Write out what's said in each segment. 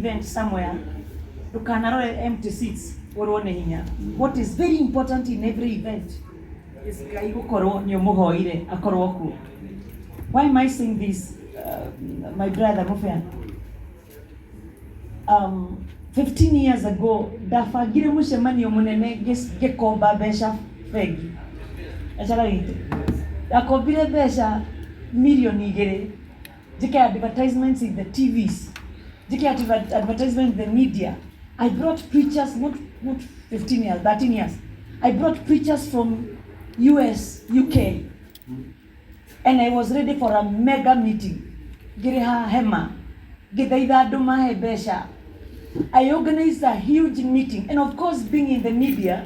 Event somewhere, ndũkanarore empty seats ũrwo nĩ hinya. What is very important in every event is Ngai gũkorwo nĩ ũmũhoire akorwo kuo. Why am I saying this, my brother Mufea? 15 years ago ndabangire mũcemanio mũnene, ngĩkomba mbeca bengi acara witũ. Ndakombire mbeca 2 mirioni njĩke advertisements in the TVs, njĩke advertisement in the media. I brought preachers, not 15 years, 13 years. I brought preachers from US, UK, and I was ready for a mega meeting. Ngĩrĩha hema, ngĩthaitha andũ mahe mbeca. I organized a huge meeting, and of course, being in the media,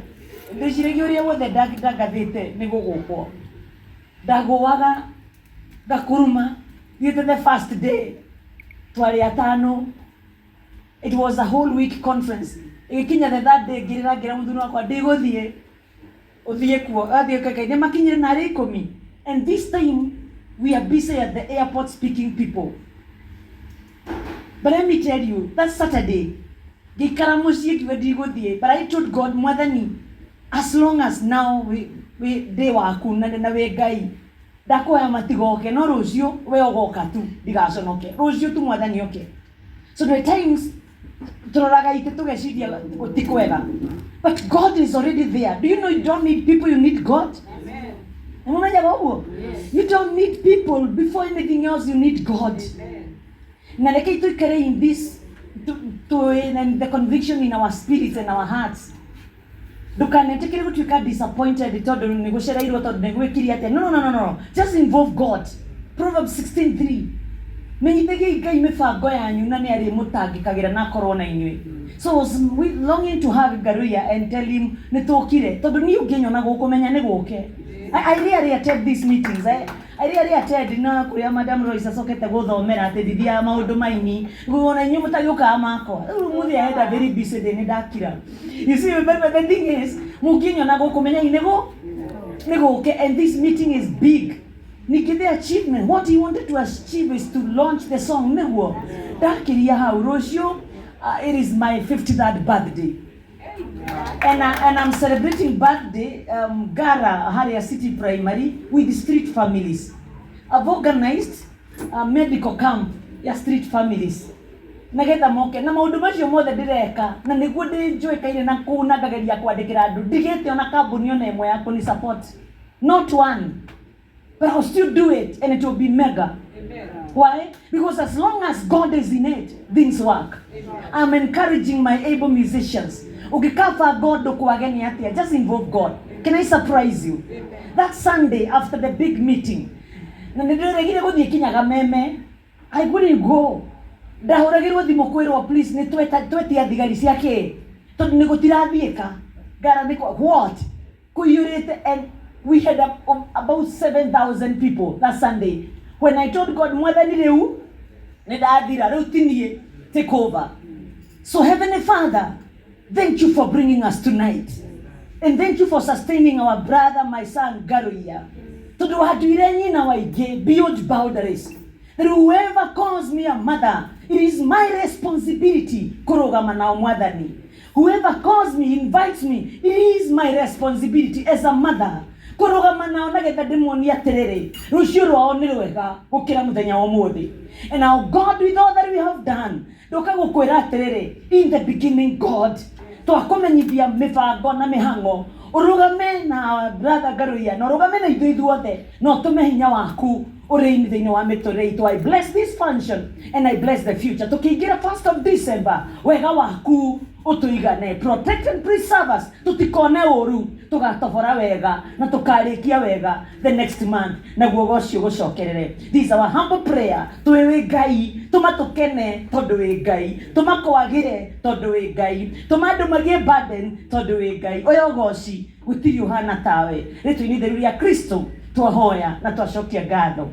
ndĩciragia ũrĩa wothe ndangathĩte nĩ gũgũkwo. Ndagũaga ngakuruma. Thiĩte the first day twarĩ atano. It was a whole week conference. Ĩgĩkinya the third day, ngĩrĩra, ngĩra mũthuri wakwa, "Ndigũthiĩ, ũthiĩ kuo." Athiĩ kakai nĩ makinyire narĩ 10, and this time we are busy at the airport speaking people. But let me tell you, that Saturday ngĩikara mũciĩ ngiuga ndigũthiĩ, but I told God, "Mwathani, as long as now we ndĩ waku na wĩ Ngai, ndakuoya matigoke, no rũciũ we ũgoka tu, ndigaconoke rũciũ tu, Mwathani oke." So there are times turoraga itĩ tũgeciria gũti kwega, but God is already there. Do you know you don't need people, you need God? Nĩmũmenyaga ũguo? You don't need people. Before anything else, you need God. Na reke tuikare in this to, and the conviction in our spirits and our hearts. Ndukanetĩkĩre gũtuĩka disappointed tondũ nĩ gũcereirwo, tondũ nĩ gwĩkire atĩa. No, no, no, no, no, just involve God. Proverbs 16:3, menyithagiai Ngai mĩbango yanyu na nĩ arĩmũtangĩkagĩra na akorwo na inyuĩ. So I was longing to have Ngaruiya and tell him nĩ tũkire, tondũ niĩ ũngĩnyona gũkũ menya nĩ gũke. I rarely attend these meetings. I rarely attend na kũrĩa Madam Royce acokete gũthomera atĩ ndithiaga maũndũ maini ona inyuĩ mũtagĩũkaga makwa. Rĩu mũthĩ I had a very busy day, nĩ ndakira. You see, but the thing is, mũngĩnyona gũkũ menyai nĩ gũke, and this meeting is big. Ningĩ the achievement, what he wanted to achieve is to launch the song. Nĩguo ndakĩria hau rũciũ, it is my 53rd birthday and I'm celebrating birthday Gara Haria City Primary with street families. I've organized a medical camp ya street families nagetha moke na maũndũ macio mothe ndĩreka na nĩguo ndĩnjũĩkaine na kũu na ngageria kwandĩkĩra andũ. Ndigĩte ona kambuni ona ĩmwe ya kũni support, not one, but I'll still do it and it will be mega. Why? Because as long as God is in it, things work. I'm encouraging my able musicians. Ukikafa God ndũkwage nĩ atĩa? Just involve God. Can I surprise you? That Sunday after the big meeting, na nĩ ndĩregire gũthiĩ kinyaga meme. I couldn't go. Ndahũragĩrwo thimũ kwĩrwo, "Please, nĩ twetia thigari cia kĩ tondũ nĩ gũtirathiĩka ngara nĩ what kũiyũrĩte." And we had about 7,000 people that Sunday. When I told God, "Mwathani, rĩu nĩ ndathira, rĩu ti niĩ, take over." So Heavenly Father, thank you for bringing us tonight and thank you for sustaining our brother, my son Ngaruiya, tondũ watuire nyina wa ingĩ beyond boundaries, that whoever calls me a mother, it is my responsibility kũrũgama nao. Mwathani, whoever calls me, invites me, it is my responsibility as a mother kũrũgama nao nagetha ndĩmuonie atĩrĩrĩ, rũciũ rwao nĩ rwega gũkĩra mũthenya wa ũmũthĩ. And now, God, with all that we have done, ndũka gũkwĩra atĩrĩrĩ, in the beginning God, twakũmenyithia mĩbango na mĩhang'o, ũrũgame na brother Ngaruiya na ũrũgame na ithuĩ ithuothe na ũtũme hinya waku ũrĩ thĩinĩ wa mĩtũrĩre itũ. I bless this function and I bless the future. Tũkĩingĩra 1st of December, wega waku ũtũigane. Protect and preserve us, tũtikone ũru, tũgatobora wega na tũkarĩkia wega the next month, naguo gocio gũcokerere. This is our humble prayer. Tũĩ wĩ Ngai, tũma tũkene tondũ wĩ Ngai, tũma kwagĩre tondũ wĩ Ngai, tũma andũ magĩe burden tondũ wĩ Ngai. Ũyũ ũgoci gũtirĩ ũhana tawe. Rĩtwa-inĩ itheru rĩa Kristo twahoya na twacokia ngatho.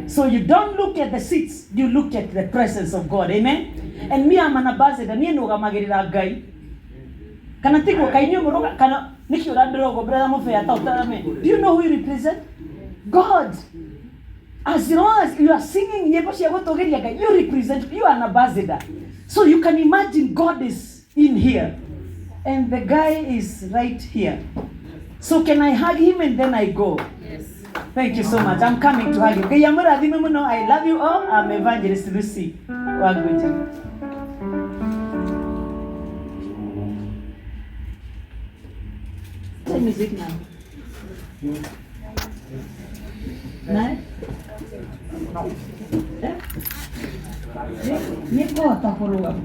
So you don't look at the seats, you look at the presence of God. Amen. And me, I'm an ambassador. Niĩ nũgamagĩrĩra Ngai kana tiguo? Kaĩ inyuĩ mũrũga kana nĩkĩ ũrandĩra ũguo, brother Mũbea? Ta ũtarame. Do you know who you represent? God. As long as you are singing nyĩmbo cia gũtũgĩria Ngai, you represent, you are an ambassador. So you can imagine God is in here and the guy is right here. So can I hug him and then I go? Yes. Thank you so much. I'm coming to hug you. Ngai amũrathime mũno. I love you all. I'm Evangelist Lucy Wanguji. Time is it now? 9? Eh? Nĩ ngũhota kũrũgama.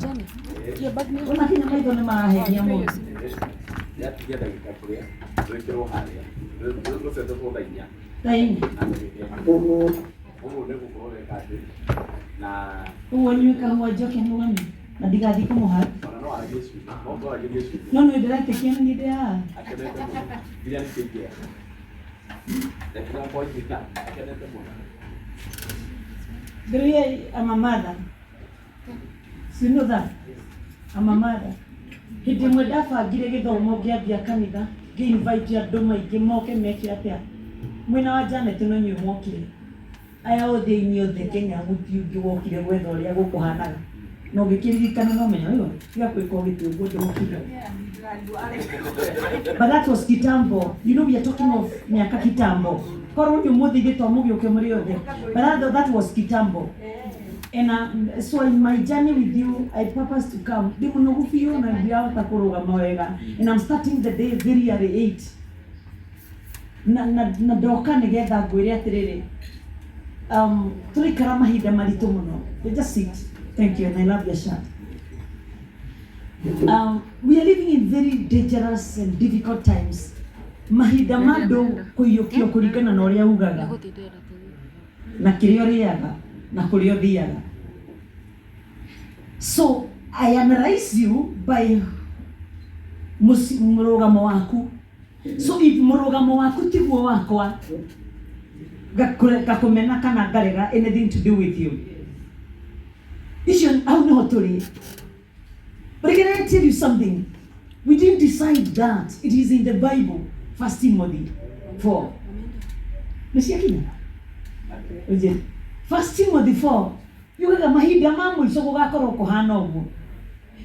Ona kinya maitho nĩ marahenia mũno. Yatigia ndagĩka kũrĩa rwĩkĩrwo harĩa rũcetwo thaa inya Thaa inya. na ndagĩka ĩmwe. Ũguo nĩ gũkorwo weka atĩ na Ũguo nyue kahũa njoke nũgame na ndigathiĩ kũmũhaka. ona no aragie ciugo no twaragĩrie ciugo No nĩ ndĩretĩkia nĩ niĩ ndĩ haha. akenete mũno nginya nĩkĩingĩra reke nakwa ingĩra akenete mũno. Ngĩrĩria I'm a mother. So you know that? I'm a mother. Hĩndĩ ĩmwe ndabangire gĩthomo ngĩambia kanitha, ngĩ invite andũ maingĩ moke meke atĩa. Mwena wa Janet no inyuĩ mwokire. Aya othe aini othe Kenya gũtirĩ ũngĩ wokire gwetha ũrĩa gũkũhanaga. Na ũngĩkĩririkana no menya ũyũ tiga gwĩka ũgĩtĩ ũguo ndũgũkinya. But that was kitambo. You know we are talking of miaka kitambo. Korwo nĩ ũmũthĩ ithuĩ twamũgĩũke mũrĩ othe. But that was kitambo. And so in my journey with you, I purpose to come. Ndĩ mũnogu biũ na ndirahota kũrũgama wega. And I'm starting the day very early 8. Na ndoka nĩgetha ngwĩre atĩrĩrĩ, tũraikara mahinda maritũ mũno. Just sit. Thank you and I love your shirt. We are living in very dangerous and difficult times. Mahinda ma andũ kũiyũkio kũringana na ũrĩa ugaga na kĩrĩa ũrĩaga na kũrĩa ũthiaga. So I analyze you by mũrũgamo waku. So if mũrũgamo waku tiguo wakwa, ngakũmena kana ngarega anything to do with you. Icio hau nĩho tũrĩ. But can I tell you something? We didn't decide that. It is in the Bible. 1 Timothy 4. Nĩciakinya? Uje. 1 Timothy 4. Yugaga mahinda ma mũico gũgakorwo kũhana ũguo.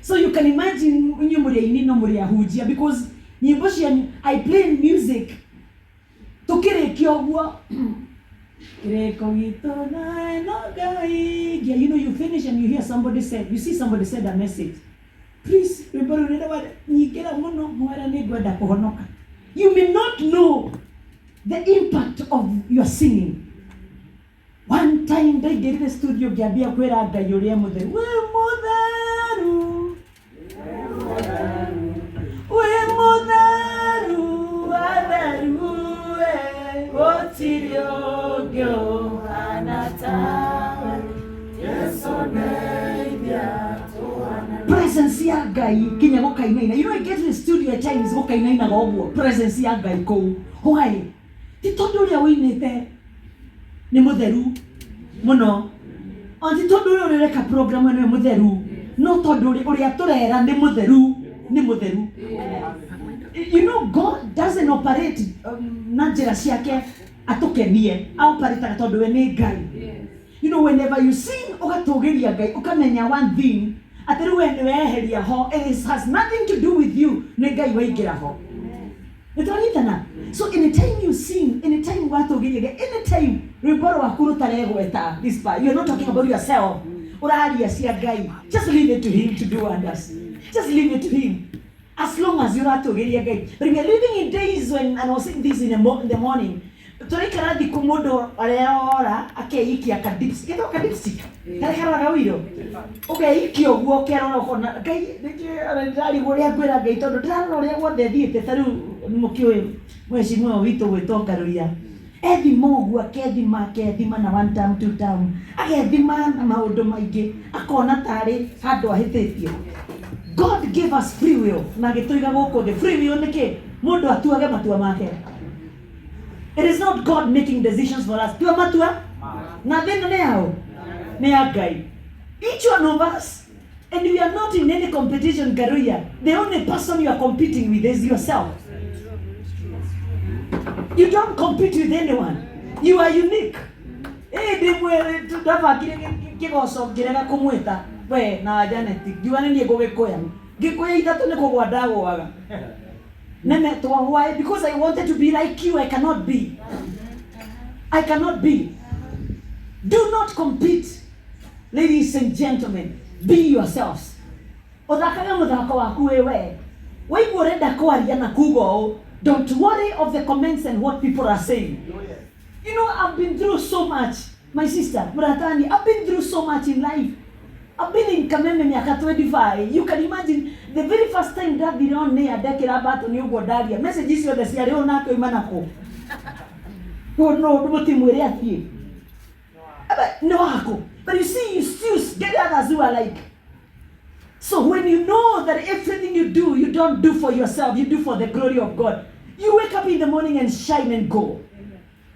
So you can imagine inyuĩ mũrĩ aini no mũrĩ ahunjia because nyĩmbo cianyu, I play music. Tũkĩrĩkia ũguo kĩrĩko gitũ nawe no Ngai. You know you finish and you hear somebody said, you see somebody said a message. Please, rwĩmbo rũu nĩ nyingĩra mũno mwera nĩ ngwenda kũhonoka. You may not know the impact of your singing. One time ndaingĩrire studio ngĩambia kwĩra Ngai ũrĩa mũtheru, wĩ mũtheru, wĩ mũtheru, atheru we, gũtirĩ ũngĩ ũhana tawe. Jesũ ndeithia. Presence ya Ngai kinya gũkainaina. You know I get to the studio at times gũkainainaga ũguo presence ya Ngai kũu. Why? Ti tondũ ũrĩa ũinĩte nĩ mũtheru mũno, o ti tondũ ũrĩa ũreka program ĩno nĩ mũtheru, no tondũ ũrĩa tũrera nĩ mũtheru, nĩ mũtheru. You know God doesn't operate na njĩra ciake atũkenie, aoperataga tondũ we nĩ Ngai. You know whenever you sing ũgatũgĩria Ngai, ũkamenya one thing atĩ rĩu we nĩ weheria ho, it has nothing to do with you, nĩ Ngai waingĩra ho. Nĩtwanyitana? So anytime you sing, anytime watũgĩria Ngai, anytime rwĩmbo rwaku rũtaregweta this part, you're not talking about yourself, ũraria cia Ngai, just leave it to him to do wonders. Just leave it to him. As long as ũratũgĩria Ngai. But we are living in days when, and I was saying this in the morning, tũraikara thikũ mũndũ arerora akeikia ka dipstick, getagwo ka dipstick, karĩa karoraga ũiro, ũkeikia ũguo ũkerora ũkona Ngai ndĩrarigwo ũrĩa ngwĩra Ngai tondũ ndĩrarora ũrĩa guothe thiĩte. Ta rĩu nĩmũkĩũĩ mheshimiwa witũ gwĩtwo Ngaruiya, ethima ũguo akethima akethima na one term, two term, agethima na maũndũ maingĩ akona tarĩ handũ ahĩtĩtie. God gave us free will na agĩtũiga gũkũ thĩ. Free will nĩ kĩ? Mũndũ atuage matua make. It is not God making decisions for us. Tua matua na thĩna nĩ yaũ? Nĩ ya Ngai. Each one of us, and we are not in any competition, Ngaruiya. The only person you are competing with is yourself. You don't compete with anyone. You are unique. Ĩĩ ndĩmwe ndabangire kĩgoco ngĩrega kũmwĩta. We na Janet ngiuga nĩ niĩ ngũgĩkũya, ngĩkũya ithatũ nĩ kũgwa ndagũaga. Nemetwo. Why? Because I wanted to be like you. I cannot be, I cannot be. Do not compete, ladies and gentlemen. Be yourselves. Ũthakage mũthako waku wĩ we. Waigua ũrenda kwaria na kuga ũũ, don't worry of the comments and what people are saying. I've been through so much, my sister, Muratani. I've been through so much in life. I've been in Kameme miaka 25. You can imagine the very first time ndathire on air ndekĩra mbatũ nĩ ũguo ndaria. Message ciothe ciarĩ ũũ nake oima nakũ. No, no, mũtimwĩre athiĩ. Nĩ waku. But you see, you still get others who are like. So when you know that everything you do, you don't do for yourself, you do for the glory of God. You wake up in the morning and shine and go.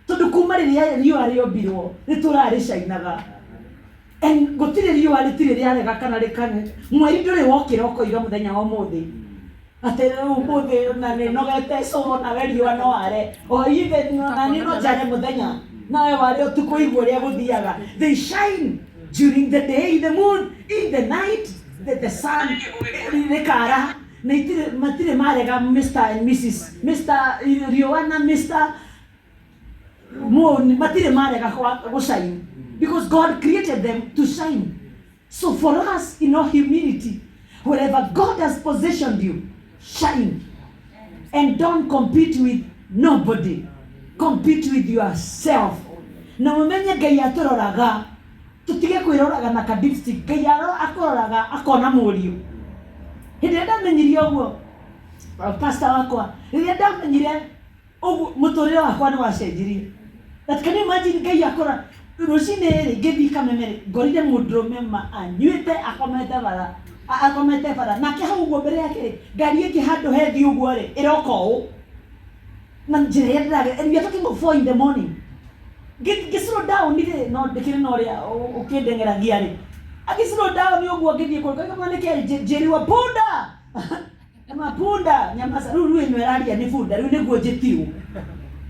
Tondũ kuma rĩrĩa riũa rĩombirwo rĩtũraga rĩcainaga and gũtirĩ riũa rĩtirĩ rĩarega kana rĩkane mweri ndũrĩ wokĩra ũkoiga mũthenya wa ũmũthĩ atĩ rĩu ũmũthĩ na nĩ nogete so nawe riũa no are o even na nĩ no njare mũthenya nawe ware ũtukũ. Igua ũrĩa gũthiaga. They shine during the day, the moon in the night, the sun rĩkara na itirĩ matirĩ marega Mr and Mrs, Mr riũa na Mr moon matirĩ marega gũshine because God created them to shine. So for us, in all humility, wherever God has positioned you, shine and don't compete with nobody. Compete with yourself na mumenye Ngai atũroraga. Tũtige kwĩroraga na ka dipstick. Ngai akũroraga akona mũriũ. Hĩndĩ ĩrĩa ndamenyire ũguo, pastor wakwa, rĩrĩa ndamenyire ũguo, mũtũrĩre wakwa nĩ wacenjirie. That can you imagine Ngai akora rũcinĩ rĩ ngĩthiĩ Kameme rĩ ngorire mũndũrũme ma anyuĩte akomete bara, akomete bara nake hau ũguo mbere yake rĩ ngari ĩngĩ handũ hethi ũguo rĩ ĩroka ũũ na njĩra ĩrĩa ndĩragera. And we are talking of 4 in the morning. Ngĩ slow down rĩ no ndĩkĩrĩ na ũrĩa ũkĩndeng'eragia rĩ agĩ slow down ũguo ngĩthiĩ kũrĩ kama nĩkĩ njĩriwa punda mapunda nyamaza. Rĩu rĩu ĩno ĩraria nĩ bunda rĩu nĩguo njĩtirwo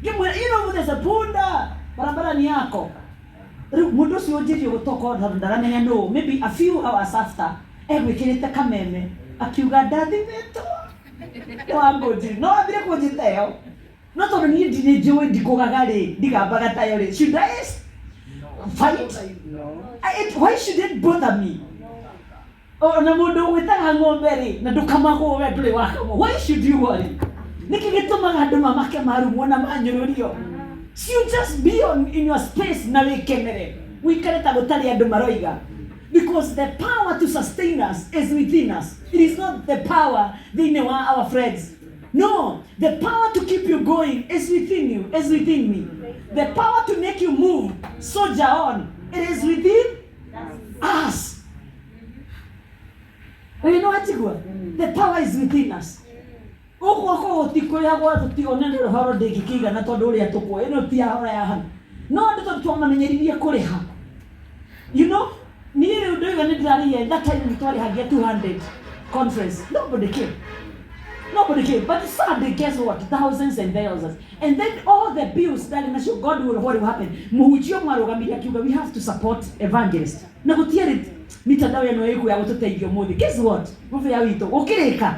ngĩmwĩra, you know there's a punda, barabara ni yako. Rĩu mũndũ ũcio ũnjĩrie gũtoka tondũ ndaramenya no maybe a few hours after egwĩkĩrĩte Kameme akiuga ndathimĩtwo nĩ wangũnjiri no ambire kũnjĩta ĩyo no tondũ niĩ ndirĩ njũĩ ndikũgaga rĩ ndigambaga tayo rĩ. Should I fight? Why should it bother me? Ona mũndũ ũgwĩtaga ng'ombe rĩ na ndũkamagwo we ndũrĩ wakamwo, why should you worry? Nĩkĩ gĩtũmaga andũ mamake marumwo na manyũrũrio? So you just be on, in your space na wĩkenere wĩikare ta gũtarĩ andũ maroiga, because the power to sustain us is within us. It is not the power thĩinĩ wa our friends. No, the power to keep you going is within you, is within me. The power to make you move, soldier on, it is within us. You know what? The power is within us. Ũguo korwo ti kũrĩhagwo tũtigone nĩ rũhoro ndĩngĩkĩigana tondũ ũrĩa tũkuoya ĩno ti ya hora ya hana no andũ tondũ twamamenyeririe kũrĩha. Niĩ rĩu ndoiga nĩ ndĩrarĩhia. That time twarĩhagia 200 conference. Nobody came, nobody came. But Sunday, guess what? Thousands and thousands. And then all the bills that nacio, God will, what will happen? Mũhunjia ũmwe arũgamire akiuga, "We have to support evangelist." Na gũtiarĩ mitandao ĩno ĩkuo ya gũtũteithia ũmũthĩ. Guess what? Mũbĩa witũ gũkĩrĩka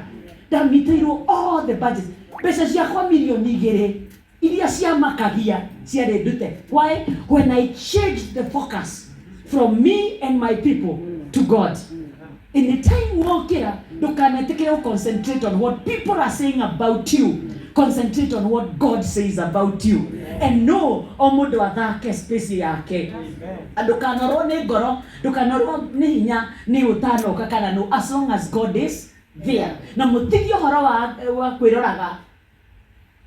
ndamitĩirwo all the budget. Mbeca ciakwa 2 mirioni iria ciamakagia ciarĩ ndute. Why? When I changed the focus from me and my people to God. Anytime wokĩra ndũkanetĩkĩre concentrate on what people are saying about you. Concentrate on what God says about you and know o mũndũ athake space yake. Ndũkanorwo nĩ ngoro, ndũkanorwo nĩ hinya nĩ ũtanoka kana no, as long as God is there. Na mũtigie ũhoro wa kwĩroraga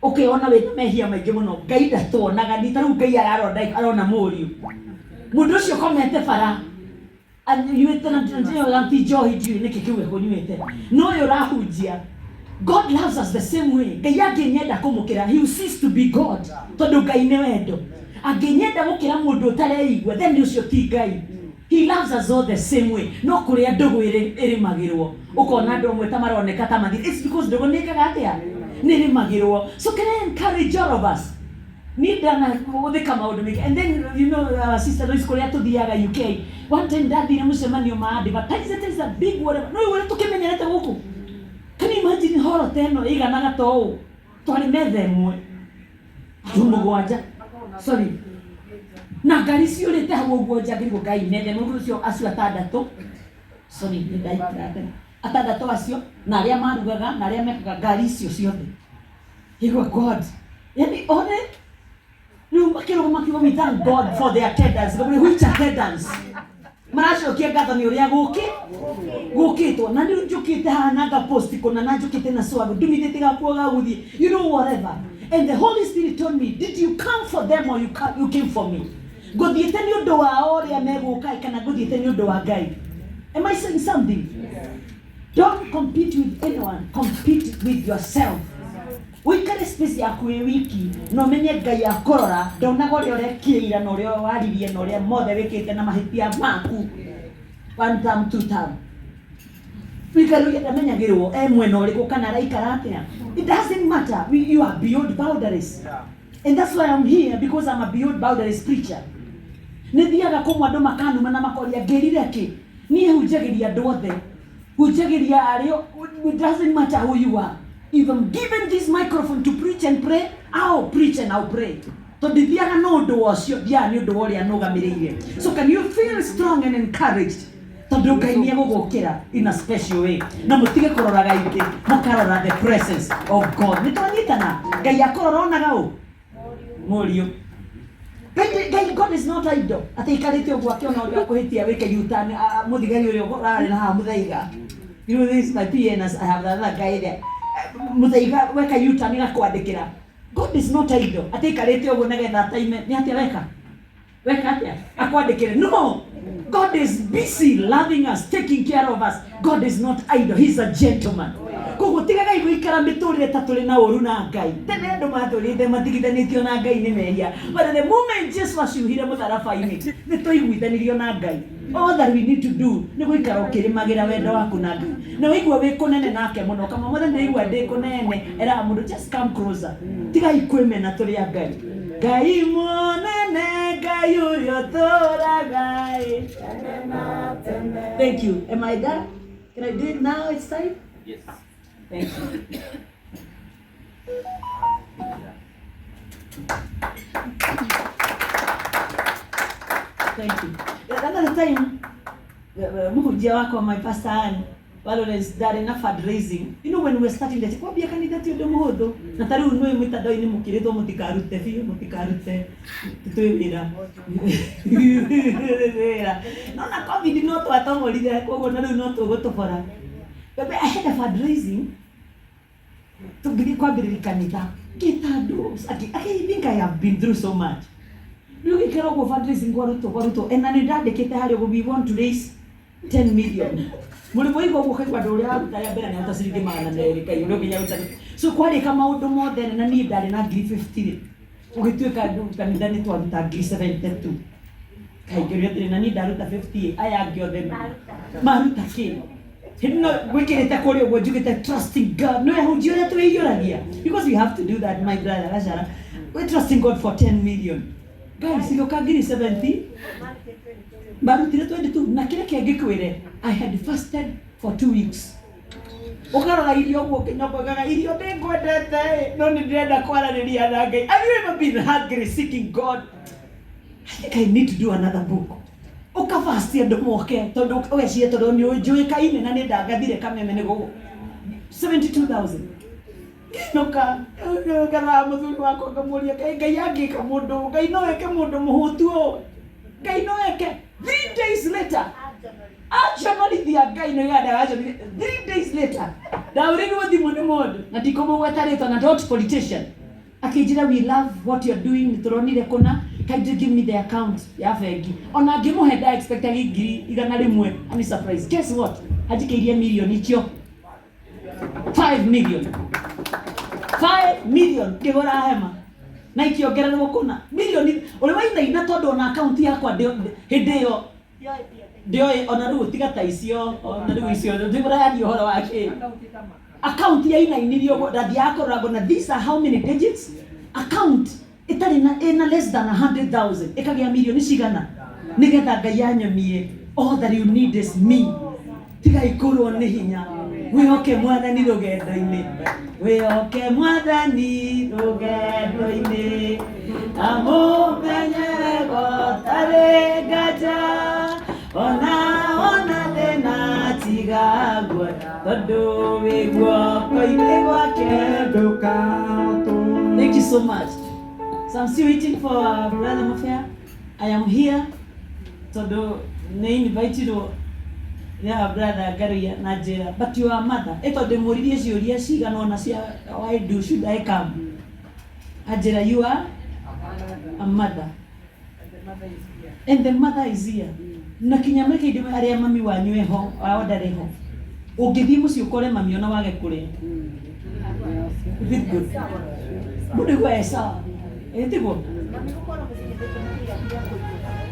ũkĩona wĩna mehia maingĩ mũno. Ngai ndatuonaga ni ta rĩu Ngai ararona arona mũriũ mũndũ ũcio ũkomete bara anyuĩte na ti njohi ndiũĩ nĩkĩ kĩu ekũnyuĩte no ũyũ ũrahunjia. God loves us the same way. Ngai angĩnyenda kũmũkĩra, he will cease to be God tondũ Ngai nĩ wendo. Angĩnyenda gũkĩra mũndũ ũtareigua, then ũcio ti Ngai. He loves us all the same way. No kũrĩa ndũgũ ĩrĩmagĩrwo ũkona andũ amwe ta maroneka ta mathiri, it's because ndũgũ nĩ ĩkaga atĩa nĩ ĩrĩmagĩrwo. So can I encourage all of us? Niĩ ndanathika maũndũ maingĩ. And then you know Sister Lois, kũrĩa tũthiaga UK, one time ndathire mũcemanio ma advertise, it is a big whatever, no ũrĩa tũkĩmenyerete gũkũ. Can you imagine horo ta ĩno ĩiganaga ta ũũ, twarĩ metha ĩmwe andũ mũgwanja, sorry, na ngari ciũrĩte hau ũguo nja. Ngĩrigwo, Ngai, metha ĩmwe ũcio acio atandatũ, sorry, nĩ ndaikara tene, atandatũ acio na arĩa marugaga na arĩa mekaga ngari icio ciothe. Igua God, yani one rĩu makĩrũgama makiuga, "We thank God for the attendance." Ngamwĩra, "Which attendance?" Maracokia ngatho nĩ ũrĩa gũkĩ gũkĩtwo na rĩu njũkĩte haha na nga post kũna na njũkĩte na swag ndumithĩtie gakuo ga gũthiĩ, you know, whatever. And the Holy Spirit told me, "Did you come for them or you came for me?" Ngũthiĩte nĩ ũndũ wao ũrĩa megũka kana ngũthiĩte nĩ ũndũ wa Ngai? Am I saying something? Don't compete with anyone, compete with yourself. Ũikare space yaku wĩ wiki na ũmenye Ngai akũrora ndonaga ũrĩa ũrekire ira na ũrĩa waririe na ũrĩa mothe wĩkĩte na mahĩtia maku, one term, two term. Ũikare ũrĩa ndamenyagĩrwo e mwena ũrĩkũ kana araikara atĩa. It doesn't matter. You are beyond boundaries, and that's why I'm here, because I'm a beyond boundaries preacher. Nĩ thiaga kũmwe andũ makanuma na makoria ngĩrire kĩ. Niĩ hunjagĩria andũ othe, hunjagĩria arĩa, it doesn't matter who you are. If I'm given this microphone to preach and pray, I'll preach and I'll pray, tondũ ndithiaga na ũndũ wa ũcio, thiaga nĩ ũndũ wa ũrĩa nũgamĩrĩire. So can you feel strong and encouraged, tondũ Ngai nĩ egũgũkĩra in a special way, na mũtige kũroraga itĩ, mũkarora the presence of God. Nĩ twanyitana? Ngai akũrora onaga ũ mũriũ. Ngai, Ngai, God is not idle. Atĩ ikarĩte ũguo akĩona ũrĩa ũkũhĩtia wĩke U-turn, mũthigari ũrĩa ũrarĩ na haha mũthaiga. You know, this is my PN, I have the other guy there. Mũthaiga weka U-turn gakwandĩkĩra. God is not idle. Atĩ ikarĩte ũguo nĩgetha ataime nĩ atĩa weka? Weka atĩa? Akwandĩkĩre. No. God is busy loving us, taking care of us. God is not idle. He's a gentleman. Koguo tigagai gũikara mĩtũrĩre ta tũrĩ na ũru na Ngai. Tene andũ matũrĩte matigithanĩtio na Ngai nĩ mehia. But the moment Jesu acuhire mũtharaba-inĩ, nĩ twaiguithanirio na Ngai. All that we need to do nĩ gũikara ũkĩrĩmagĩra wendo waku na Ngai. Na waigua wĩ kũnene nake mũno, kama mothe ndĩraigua ndĩ kũnene, eraga mũndũ, "Just come closer." Tigai kwĩmena, tũrĩ a Ngai. Ngai mũnene, Ngai ũrĩa ũtũũraga ĩ. Thank you. Am I done? Can I do it now? It's time? Yes. Thank you. Thank you. Another time, mũhunjia wakwa, my pastor Ann, Lawrence, ndarĩ na fundraising. You know when we were starting that, kwambia kanitha ti ũndũ mũhũthũ. Na ta rĩu nĩ mĩtandao-inĩ mũkĩrĩtwo mũtikarute biũ, mũtikarute twĩ wĩra. Wĩra. No na COVID no twatongorire, koguo na rĩu no tũgũtobora. But I had a fundraising tũngĩthiĩ kwambĩrĩria kanitha ngĩta andũ. I think I have been through so much. Rĩu gĩkĩra ũguo fundraising kwarutwo kwarutwo na nĩ ndandĩkĩte harĩa ũguo, "We want to raise 10 million." Mũrĩmo waigua ũguo ũkaigua andũ ũrĩa waruta rĩa mbere nĩ aruta ciringi 200, kaĩ ũrĩa ũngĩ nĩaruta. So kwarĩka maũndũ mothe na niĩ ndarĩ na ngiri 50 rĩ, ũgĩtuĩka andũ kanitha nĩ twaruta ngiri 72. Kaingĩ ũrĩa atĩrĩ, na niĩ ndaruta 50, aya angĩ othe maruta kĩ? Hĩndĩ no gwĩkĩrĩte kũrĩa ũguo njugĩte, "Trusting God." No ahunjia ũrĩa twĩiyũragia, because we have to do that, my brother Gachara. We trusting God for 10 million, guys. Igũka ngiri 70 marutire 22. Na kĩrĩa kĩngĩkwĩre, I had fasted for 2 weeks. Ũkarora irio ũguo ũkĩnyokogaga irio, ndĩngwendete, no nĩ ndĩrenda kwaranĩria na Ngai. Have you ever been hungry seeking God? I think I need to do another book. Ũkabasti andũ moke tondũ ũgeciria tondũ nĩ njũĩkaine na nĩ ndangathire kameme nĩ gũgũ 72,000. Ngĩinũka ngarora mũthuri wakwa ngamũria, "Kaĩ Ngai angĩka mũndũ, Ngai no eke mũndũ mũhũtu ũũ? Ngai no eke?" 3 days later aconorithia Ngai nĩ ganda aconithia. 3 days later ndaũrĩirwo thimũ nĩ mũndũ na ndikũmũgweta rĩtwa na not politician, akĩnjĩra, "We love what you're doing, nĩ tũronire kũna, kindly give me the account ya bengi." Ona ngĩmũhe nda expectagi 100,000. Ani surprise, guess what, anjikĩirie mirioni icio, 5 million, 5 million. Ngĩgũra hema na ikĩongererwo kũna mirioni ũrĩ wainaina, tondũ ona akaunti yakwa hĩndĩ ĩyo ndĩoĩ ona rĩu tiga ta icio, ona rĩu icio ndĩraria ũhoro wa kĩ akaunti yainainirio ũguo ndathiaga kũrora ngona these are how many digits account. Ĩtarĩ na ĩna less than 100,000 ĩkagĩa mirioni cigana nĩgetha Ngai anyonie all that you need is me. Tigai kũrwo nĩ hinya, wĩhoke Mwathani rũgendo-inĩ, wĩhoke Mwathani rũgendo-inĩ, amũmenye gũtarĩ nganja, ona ona thĩna tiga guoya, tondũ wĩ guoko-inĩ gwake. Thank you so much. So I'm still waiting for Brother Mafia. I am here tondũ nĩ invitirwo nĩ our brother Ngaruiya na njĩra but you are mother. Ĩ tondũ ndĩmũririe ciũria cigana ũna cia why do should I come? Anjĩra you are a mother. And the mother is here. Na kinya meke ndĩ arĩa mami wanyu eho ao ndarĩ ho. Ũngĩthiĩ mũciĩ ũkore mami ona wage kũrĩa. Is it good? Mũndũ igua e sawa. Ĩ tiguo?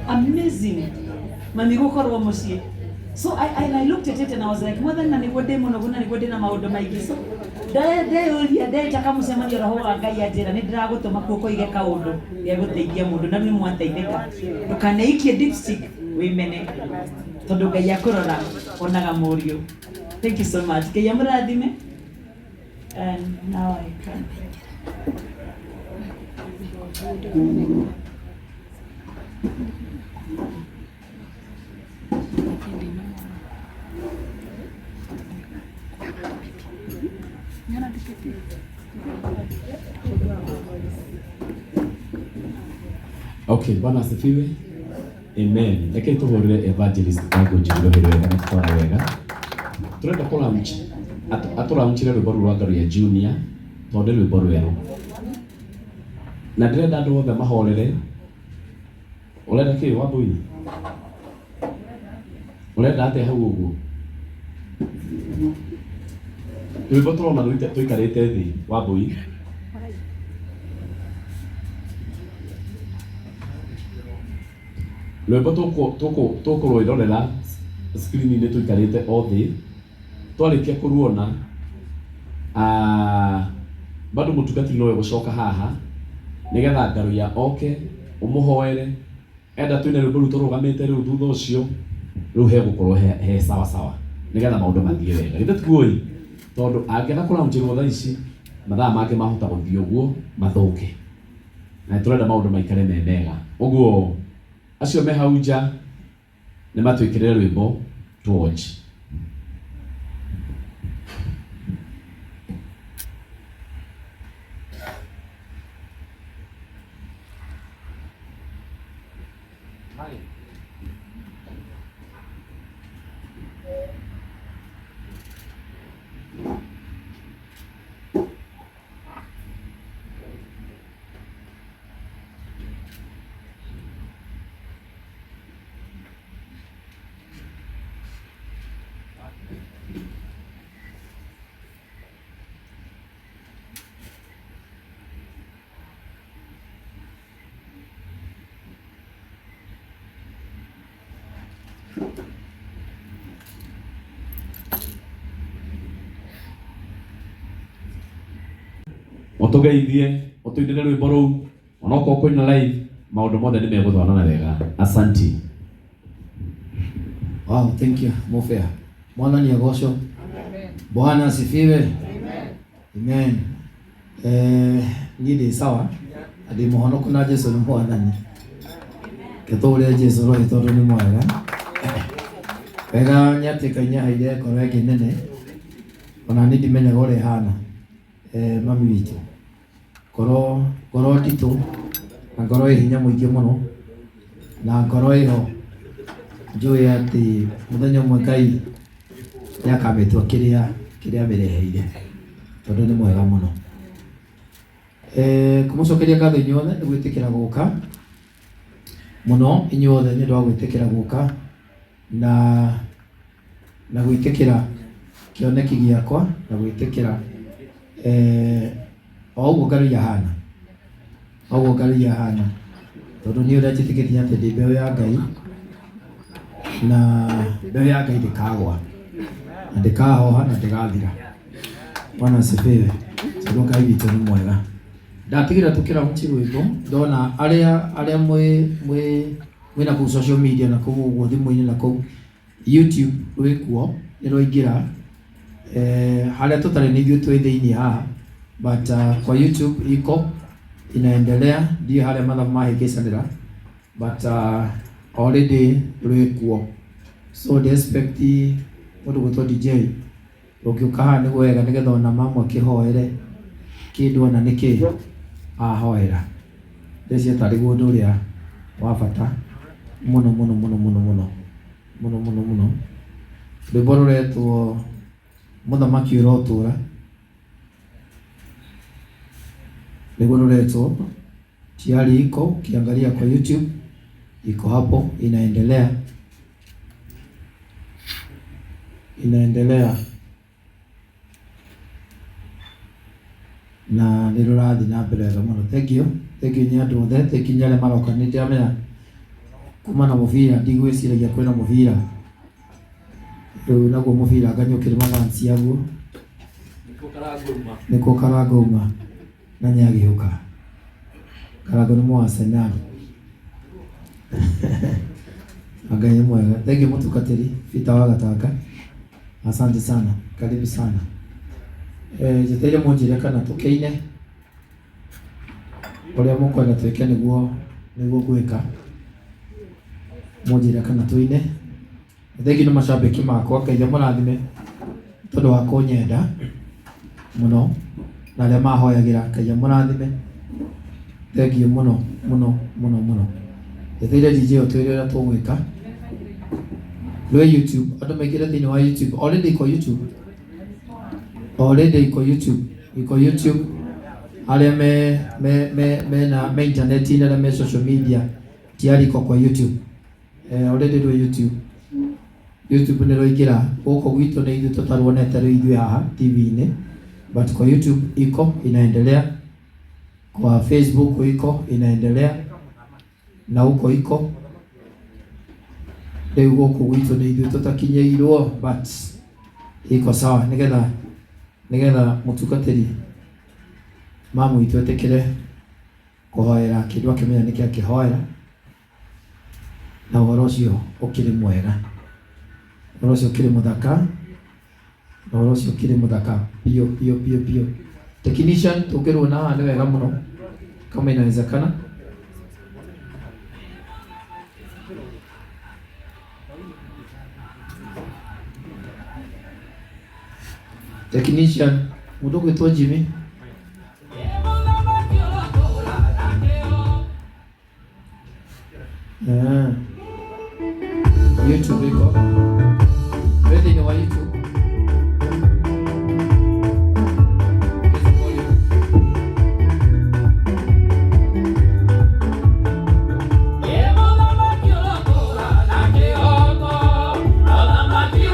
Amazing. Mami gũkorwo mũciĩ. So I looked at it and I was like, Mwathani na nĩguo ndĩ mũnogu na nĩguo ndĩna maũndũ maingĩ. So ndeyũria ndeta kamũcemanio roho wa Ngai anjĩra nĩ ndĩragũtũma kuo ũkoige kaũndũ gegũteithia mũndũ na rĩu nĩ mwateithĩka. Ndũkaneikie dipstick wĩmene tondũ Ngai akũrora onaga mũriũ. Thank you so much. Ngai amũrathime. And now I can. Okay, Bwana asifiwe. Amen. Reke tũhũrĩre evangelist Wangu Njirũ hĩrĩ wega na tũtwara wega. Tũrenda kũ launch atũ launchire rwĩmbo rũu rwa Ngaruiya Junior tondũ nĩ rwĩmbo rwerũ. Na ndĩrenda andũ othe mahorere. Ũrenda kĩ Wambui? Ũrenda atĩa hau ũguo? Rwĩmbo tũrona tũikarĩte thĩ Wambui. Rwĩmbo tũkũrwĩrorera screen-inĩ tũikarĩte o thĩ twarĩkia kũruona bado mũtungatĩri nowe gũcoka haha nĩgetha Ngaruiya oke ũmũhoere enda twĩne rwĩmbo rũu tũrũgamĩte rĩu thutha ũcio rĩu hegũkorwo he sawa sawa nĩgetha maũndũ mathiĩ wega githĩ tiguo ĩ tondũ angĩaga kũraunchĩrwo thaa ici mathaa mangĩ mahota gũthiĩ ũguo mathũke na nĩtũrenda maũndũ maikare me mega ũguo acio me hau nja nĩ matwĩkĩrĩre rwĩmbo tũ watch. Ũtũgeithie ũtũinĩre rwĩmbo rũu onokorwo kũina live maũndũ mothe nĩ megũtwarana wega. Asanti. Wow, thank you Mofea. Mwathani agocwo. Bwana asifiwe. Amen. Niĩ ndĩ sawa na ndĩ mũhonoku na Jesu nĩ mwathani. Ke tũũre Jesu roho tondũ nĩ mwega. Wega nĩ atĩ Ngai nĩaheire ngoro ĩngĩ nene ona niĩ ndimenyaga ũrĩa ĩhana. Mami witũ ngoro ngoro nditũ na ngoro ĩ hinya mũingĩ mũno na ngoro ĩho njũĩ atĩ mũthenya ũmwe Ngai nĩakamĩtua kĩrĩa kĩrĩa amĩreheire tondũ nĩ mwega mũno. Kũmũcokeria ngatho inyuothe nĩ gwĩtĩkĩra gũka mũno inyuothe nĩ ũndũ wa gwĩtĩkĩra gũka na gwĩtĩkĩra kĩoneki gĩakwa na gwĩtĩkĩra o ũguo Ngai ahana o ũguo Ngai ahana tondũ niĩ ũrĩa njĩtĩkĩtie atĩ ndĩ mbeũ ya Ngai na mbeũ ya Ngai ndĩkagwa na ndĩkahoha na ndĩgathira. Bwana asifiwe. Tondũ Ngai witũ nĩ mwega. Ndatigĩra tũkĩraunchi rwĩmbo ndona arĩa arĩa mwĩ mwĩ mwĩna kũu social media na kũu ũguo thimũ-inĩ na kũu YouTube rwĩkuo nĩ rwaingĩra harĩa tũtarĩ nĩ ithuĩ twĩ thĩinĩ haha, but kwa YouTube iko inaendelea, ndiũ harĩa mathabu mahĩngĩcanĩra, but already rwĩkuo, so ndi expect mũndũ gwĩtwo DJ ũngĩũka haha nĩguo wega nĩgetha ona mamwe akĩhoere kĩndũ ona nĩkĩ ahoera. Ndĩreciria tarĩ guo ũndũ ũrĩa wa bata mũno mũno mũno mũno mũno mũno mũno mũno. Rwĩmbo rũretwo Mũthamaki Ũrotũũra nĩguo rũretwo. Tayari iko, ukiangalia kwa YouTube iko hapo, inaendelea inaendelea na nĩ rũrathiĩ na mbere wega mũno. Thank you, thank you nĩ andũ othe, thank you nĩ arĩa maroka. Nĩ ndĩramenya kuma na mũbira ndigwĩciragia kwĩna mũbira rĩu, naguo mũbira anga nĩ ũkĩrĩ mafansi aguo nĩkuo karangouma na nĩ agĩũka. Karango nĩ mũ Arsenal. Ngai nĩ mwega. Thank you mũtungatĩri Peter wa Gatanga, asante sana, karibu sana. Njeteire mũnjĩre kana tũkĩine ũrĩa mũkwenda twĩke nĩguo nĩguo ngwĩka. Mũnjĩre kana tũine. Thank you nĩ macambĩki makwa, Ngai amũrathime tondũ wa kũnyenda mũno na arĩa mahoyagĩra, Ngai amũrathime. Thank you mũno mũno mũno mũno. Njeteire DJ ũtwĩre ũrĩa tũgwĩka. Rwĩ YouTube, andũ maingĩre thĩinĩ wa YouTube, already iko YouTube, already iko YouTube, iko YouTube arĩa me me me mena me internet-inĩ, arĩa me social media, tayari iko kwa YouTube. Already rwĩ YouTube. YouTube nĩ rwaingĩra gũkũ gwitũ, nĩ ithuĩ tũtaruonete rĩu ithuĩ haha TV-inĩ, but kwa YouTube iko inaendelea, kwa Facebook iko inaendelea na huko iko. Rĩu gũkũ gwitũ nĩ ithuĩ tũtakinyĩirwo, but iko sawa nĩgetha nĩgetha mũtungatĩri mamu witũ etĩkĩre kũhoera kĩndũ akĩmenya nĩkĩ akĩhoera, na ũhoro ũcio ũkĩrĩ mwega, ũhoro ũcio ũkĩrĩ mũthaka, na ũhoro ũcio ũkĩrĩ mũthaka biũ biũ biũ biũ. Technician, tũngĩruona haha nĩ wega mũno kama inawezekana. Technician mũndũ ũgwĩtwo Jimmy. YouTube iko. Wewe thĩinĩ wa YouTube. Ongeza volume. Mũthamaki.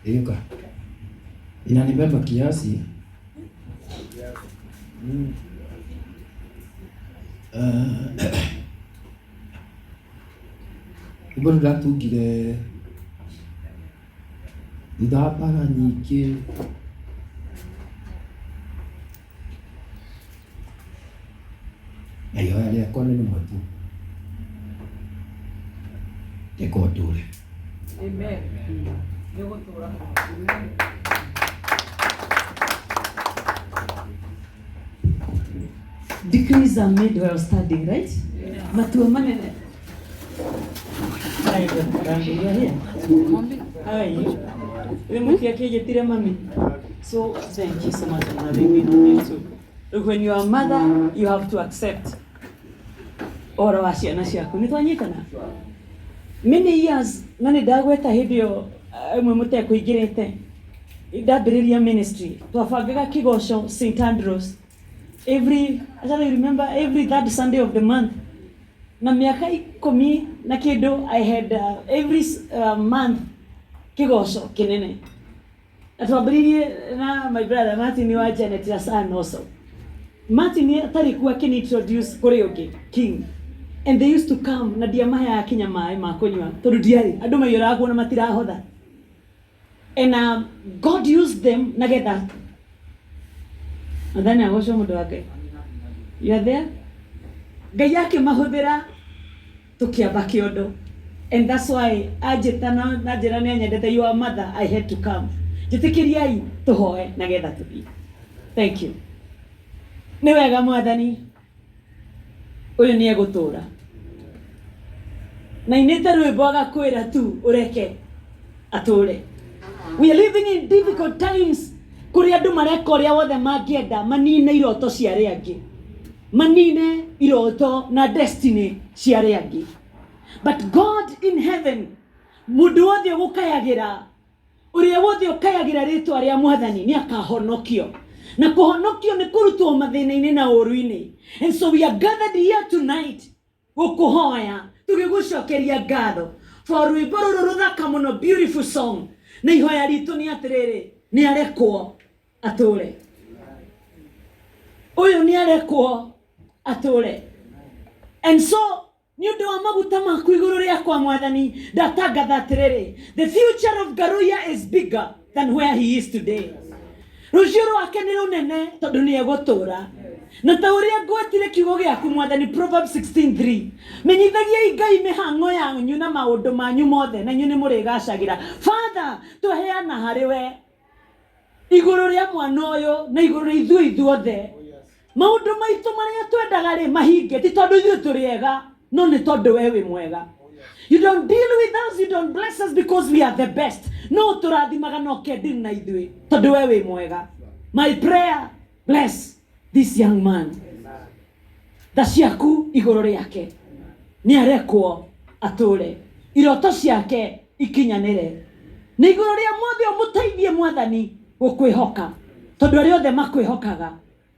Iuka. Inanibeba kiasi. Rwĩmbo rũu ndatungire thutha wa mbara nyingĩ. Na ihoya rĩakwa nĩ rĩmwe tu, reke ũtũre. Amen. Nĩũgũtũra. Decrees are made while standing, right? Matua manene. Hi, Dr. Rangi, you are here. How are you? Wĩ mũtia kĩnjĩtire mami. So thank you so much for having me on too. When you are a mother, you have to accept ũhoro wa ciana ciaku. Nĩ twanyitana? Many years na nĩ ndagweta hĩndĩ ĩyo ĩmwe mũtekũingĩrĩte ndambĩrĩria ministry twabangaga kĩgoco St Andrews every, I don't remember, every third Sunday of the month na mĩaka 10 na kĩndũ. I had every month kĩgoco kĩnene na twambĩrĩirie na my brother Martin wa Janet na son also. Martin atarĩ kuo akĩni introduce kũrĩ ũngĩ King, and they used to come na ndiamaheaga kinya maĩ ma kũnyua tondũ ndiarĩ andũ maiyũraga kuo na matirahotha, and God used them nagetha athani agocwo mũndũ wa Ngai. You are there. Ngai akĩmahũthĩra tũkĩamba kĩondo, and that's why anjĩta na njĩra nĩ anyendete. You are mother, I had to come. Njĩtĩkĩriai tũhoe nagetha tũthiĩ. Thank you. Nĩ wega Mwathani, ũyũ nĩ egũtũra na inĩte rwĩmbo agakwĩra tu ũreke atũre. We are living in difficult times kũrĩa andũ mareka ũrĩa wothe mangĩenda manine iroto cia arĩa angĩ, manine iroto na destiny cia arĩa angĩ, but God in heaven, mũndũ wothe ũgũkayagĩra, ũrĩa wothe ũkayagĩra rĩtwa rĩa Mwathani nĩ akahonokio, na kũhonokio nĩ kũrutwo mathĩna-inĩ na ũru-inĩ. And so we are gathered here tonight gũkũhoya tũgĩgũcokeria ngatho for rwĩmbo rũrũ rũthaka mũno, beautiful song, na ihoya ritũ nĩ atĩrĩrĩ, nĩ arekwo atũre ũyũ, nĩ arekwo atũre. And so nĩ ũndũ wa maguta maku igũrũ rĩakwa, Mwathani, ndatangatha atĩrĩrĩ, the future of Ngaruiya is bigger than where he is today. Rũciũ rwake nĩ rũnene tondũ nĩ egũtũra na ta ũrĩa ngwetire kiugo gĩaku, Mwathani, Proverbs 16:3, menyithagiai Ngai mĩhang'o yanyu na maũndũ manyu mothe na inyuĩ nĩ mũrĩgacagĩra. Father, twaheana harĩ we igũrũ rĩa mwana ũyũ na igũrũ rĩa ithuĩ ithuothe. Maũndũ maitũ marĩa twendaga rĩ mahinge, ti tondũ ithuĩ tũrĩ ega, no nĩ tondũ we wĩ mwega. You don't deal with us, you don't bless us because we are the best, no tũrathimaga na ũkendiri na ithuĩ tondũ we wĩ mwega. My prayer, bless this young man. Tha ciaku igũrũ rĩake, nĩ arekwo atũre, iroto ciake ikinyanĩre, na igũrũ rĩa mothe ũmũteithie, Mwathani, gũkwĩhoka, tondũ arĩa othe makwĩhokaga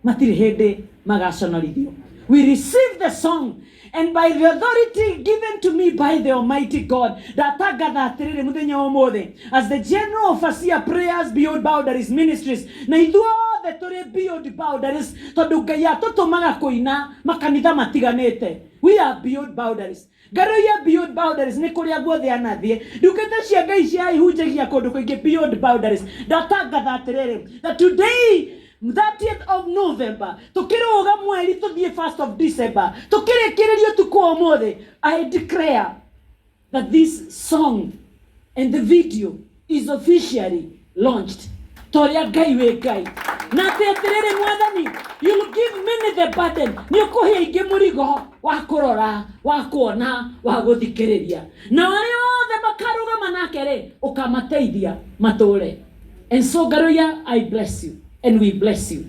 matirĩ hĩndĩ magaconorithio. We receive the song, and by the authority given to me by the Almighty God, ndatangatha atĩrĩrĩ mũthenya wa ũmũthĩ as the general overseer, Prayers Beyond Boundaries Ministries, na ithuothe tũrĩ beyond boundaries tondũ Ngai atũtũmaga kũina makanitha matiganĩte. We are beyond boundaries. Ngaruiya beyond boundaries nĩ kũrĩa guothe anathiĩ, ndungata cia Ngai cia ihunjagia kũndũ kũingĩ beyond boundaries. Ndatangatha atĩrĩrĩ that today, 30th of November, tukĩrũga mweri tũthiĩ 1st of December, tukĩrĩkĩrĩria ũtukũ wa ũmũthĩ, I declare that this song and the video is officially launched, ta ũrĩa Ngai wĩ Ngai, na atĩ atĩrĩrĩ, Mwathani, you'll give many the burden, nĩ ũkũhe aingĩ mũrigo wa kũrora, wa kuona, wa gũthikĩrĩria, na arĩa othe makarũgama nake rĩ, ũkamateithia matũre. And so Ngaruiya, I bless you and we bless you.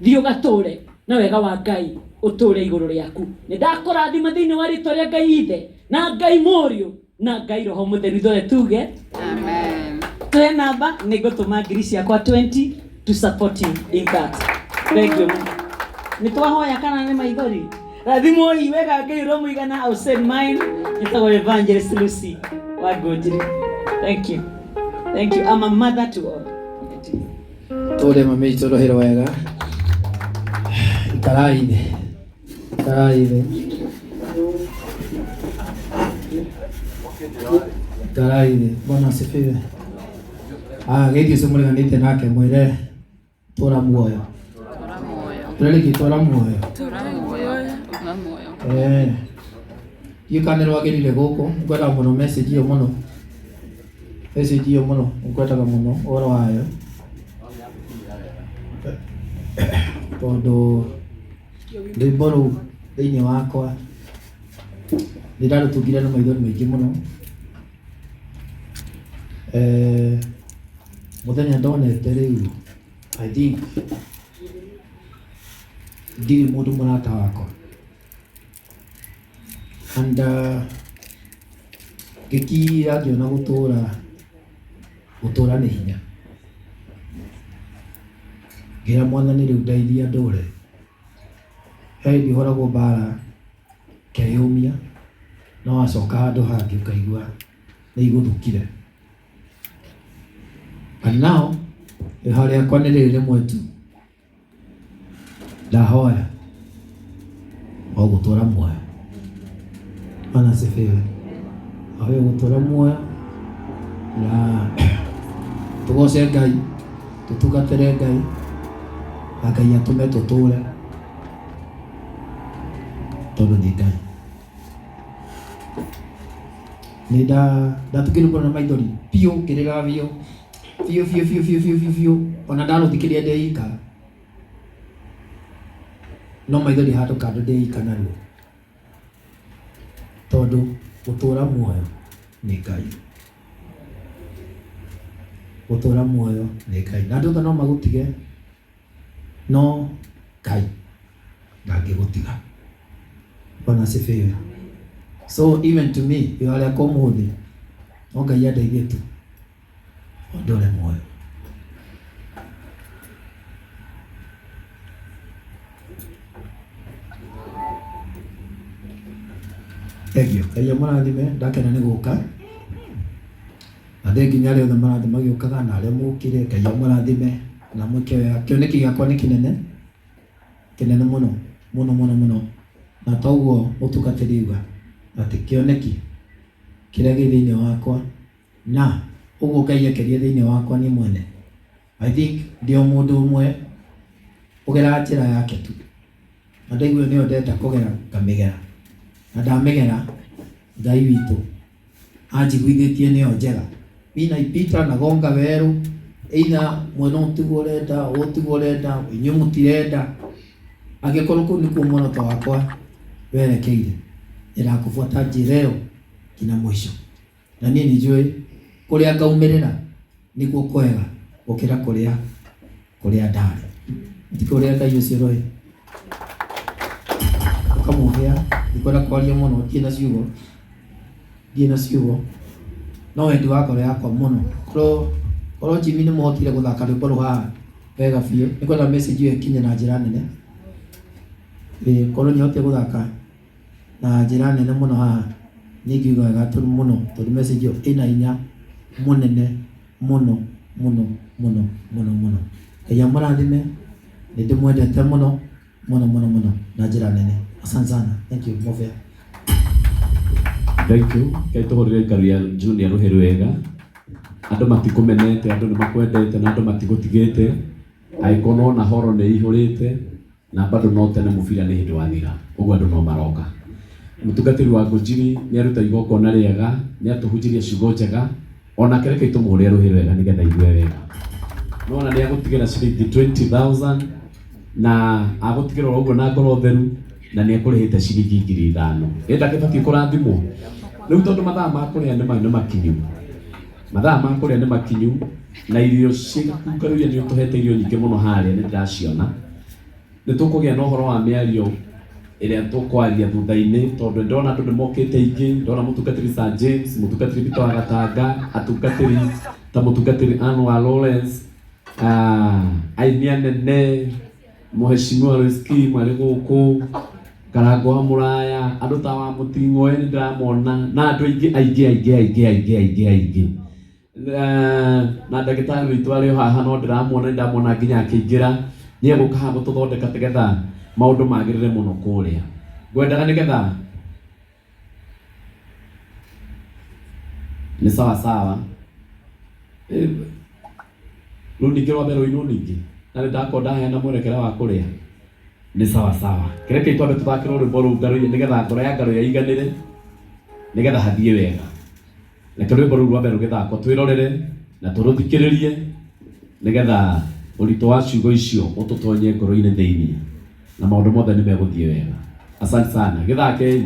Thiĩ ũgatũre na wega wa Ngai ũtũre igũrũ rĩaku. Nĩ ndakũrathima thĩinĩ wa rĩtwa rĩa Ngai Ithe na Ngai Mũriũ na Ngai Roho Mũtheru. Ithuothe tuge Amen. Tuhe namba, nĩ ngũtũma ngiri ciakwa 20 to support you in that. Thank you. Nĩ twahoya kana nĩ maithori? Rathimwoi wega Ngai ũromũigana. I'll send mine. Njĩtagwo Evangelist Lucy wa Ngũnjiri. Thank you. Thank you. I'm a mother to all. Tũrĩ mami witũ rũhĩ wega. Ikarai thĩ. Ikarai thĩ. Ikarai thĩ. Bwana asifiwe. Ah, geithio ũcio mũriganĩte nake mwĩre tũra muoyo. Tũrerĩki tũra muoyo. Eh. Ndiũĩ kana nĩ rwagĩrire gũkũ, ngwendaga mũno message ĩyo mũno. Message ĩyo mũno, ngwendaga mũno ũhoro wayo. Tondũ rwĩmbo rũu thĩinĩ wakwa nĩ ndarũtungire na maithori maingĩ mũno. Eh, mũthenya ndonete rĩu I think ndirĩ mũndũ mũrata wakwa and ngĩkira ngĩona gũtũra gũtũra nĩ hinya. Ngĩra Mwathani rĩu ndeithia ndũre. He hĩndĩ ũhũragwo mbara ũkeyũmia, no wacoka handũ hangĩ ũkaigua nĩ igũthũkire. And now ihoya rĩakwa nĩ rĩrĩ rĩmwe tu, ndahoya o gũtũra muoyo. Bwana asifiwe. Ahoya gũtũra muoyo na tũgoce Ngai, tũtungatĩre Ngai na Ngai atũme tũtũre tondũ nĩ Ngai. Nĩ ndatũkĩrwo mũno na maithori biũ, ngĩrĩra biũ biũ biũ biũ biũ biũ biũ biũ, ona ndarũthikĩria ndĩ ika, no maithori handũ kando ndĩ ika naruo, tondũ gũtũra muoyo nĩ Ngai. Gũtũra muoyo nĩ Ngai. Na andũ othe no magũtige, no Ngai ndangĩgũtiga. Bwana asifiwe. So even to me, ihoya rĩakwa ũmũthĩ no Ngai andeithie tu ndũre muoyo. Thank you. Ngai amũrathime, ndakena nĩ gũka. Na thengiũ nĩ arĩa othe marathiĩ magĩũkaga na arĩa mũkire, Ngai amũrathime na mwĩke wega. Kĩoneki gĩakwa nĩ kĩnene, kĩnene mũno mũno mũno mũno, na toguo mũtungatĩri auga atĩ kĩoneki kĩrĩa gĩ thĩinĩ wakwa na ũguo Ngai ekerie thĩinĩ wakwa niĩ mwene, I think ndĩ o mũndũ ũmwe ũgeraga njĩra yake tu, na ndaigua nĩyo ndenda kũgera ngamĩgera, na ndamĩgera Ngai witũ anjiguithĩtie nĩyo njega. Mi naipita nagonga werũ, either mwena ũyũ tiguo ũrenda, ũyũ tiguo ũrenda, inyuĩ mũtirenda. Angĩkorwo kũu nĩkuo muoroto wakwa werekeire, nyendaga kũbuata njĩra ĩyo nginya mũico. Na niĩ nĩ njũĩ kũrĩa ngaumĩrĩra nĩkuo kwega gũkĩra kũrĩa kũrĩa ndarĩ. Ti kũrĩa Ngai ũcio rũĩ ũkamũhĩa, ndikwenda kwaria mũno, ndirĩ na ciugo, ndirĩ na ciugo, no wendi wa ngoro yakwa mũno korwo korwo Jimmy nĩ mũhotire gũthaka rwĩmbo rũu haha wega biũ, nĩ kwenda message ĩyo ĩkinye na njĩra nene. Ĩĩ korwo nĩ ahotire gũthaka na njĩra nene mũno haha, nĩ ingiuga wega tondũ mũno, tondũ message ĩyo ĩna hinya mũnene mũno mũno mũno mũno mũno. Ngai amũrathime, nĩ ndĩmwendete mũno mũno mũno mũno na njĩra nene. Asante sana. Thank you. Mũbea. Thank you. Ngai tũhũrĩre Ngaruiya Junior rũhĩ rwega. Andũ matikũmenete, andũ nĩ makwendete na andũ matigũtigĩte. Angĩkorwo nĩwona horo nĩ ĩihũrĩte na bado no tene mũbira nĩ hĩndĩ wathira, ũguo andũ no maroka. Mũtungatĩri wa Ngũnjiri nĩ aruta igongona rĩega, nĩ atũhunjĩria ciugo njega, onake reke tũmũhũrĩre rũhĩ rwega nĩgetha aigue wega. Nĩwona nĩ agũtigĩra ciringi 20,000 na agũtigĩra oro ũguo na ngoro theru na nĩ ekũrĩhĩte ciringi 5,000. Ĩ ndakĩbatiĩ kũrathimwo? Rĩu tondũ mathaa ma kũrĩa nĩ makinyu, mathaa ma kũrĩa nĩ makinyu na irio ciaku Ngaruiya nĩ ũtũhete irio nyingĩ mũno harĩa nĩ ndĩraciona. Nĩ tũkũgĩa na ũhoro wa mĩario ĩrĩa tũkwaria thutha-inĩ tondũ ndĩrona andũ nĩ mokĩte aingĩ, ndĩrona mũtungatĩri Sir James, mũtungatĩri Peter wa Gatanga, atungatĩri ta mũtungatĩri Anne wa Lawrence, aini anene, Mheshimiwa Lois Kim arĩ gũkũ, Karango wa Mũraya, andũ ta wa Mũting'oe nĩ ndĩramona na andũ aingĩ aingĩ aingĩ aingĩ aingĩ aingĩ aingĩ. Na ndagĩtarĩ witũ arĩ o haha no ndĩramuona, nĩ ndamuona nginya akĩingĩra, nĩ egũka haha gũtũthondeka nĩgetha maũndũ magĩrĩre mũno kũrĩa. Ngwendaga nĩgetha nĩ sawa sawa. Rĩu ningĩ rwambe rũinwo ningĩ na nĩ ndakorwo ndaheana mwerekera wa kũrĩa. Nĩ sawa sawa. Kĩrekei twambe tũthakĩrwo rwĩmbo rũu Ngaruiya nĩgetha ngoro ya Ngaruiya ĩiganĩre nĩgetha hathiĩ wega. Reke rwĩmbo rũu rwambe rũgĩthakwo twĩrorere na tũrũthikĩrĩrie nĩgetha ũritũ wa ciugo icio ũtũtonye ngoro-inĩ thĩinĩ na maũndũ mothe nĩ megũthiĩ wega. Asante sana. Gĩthakei.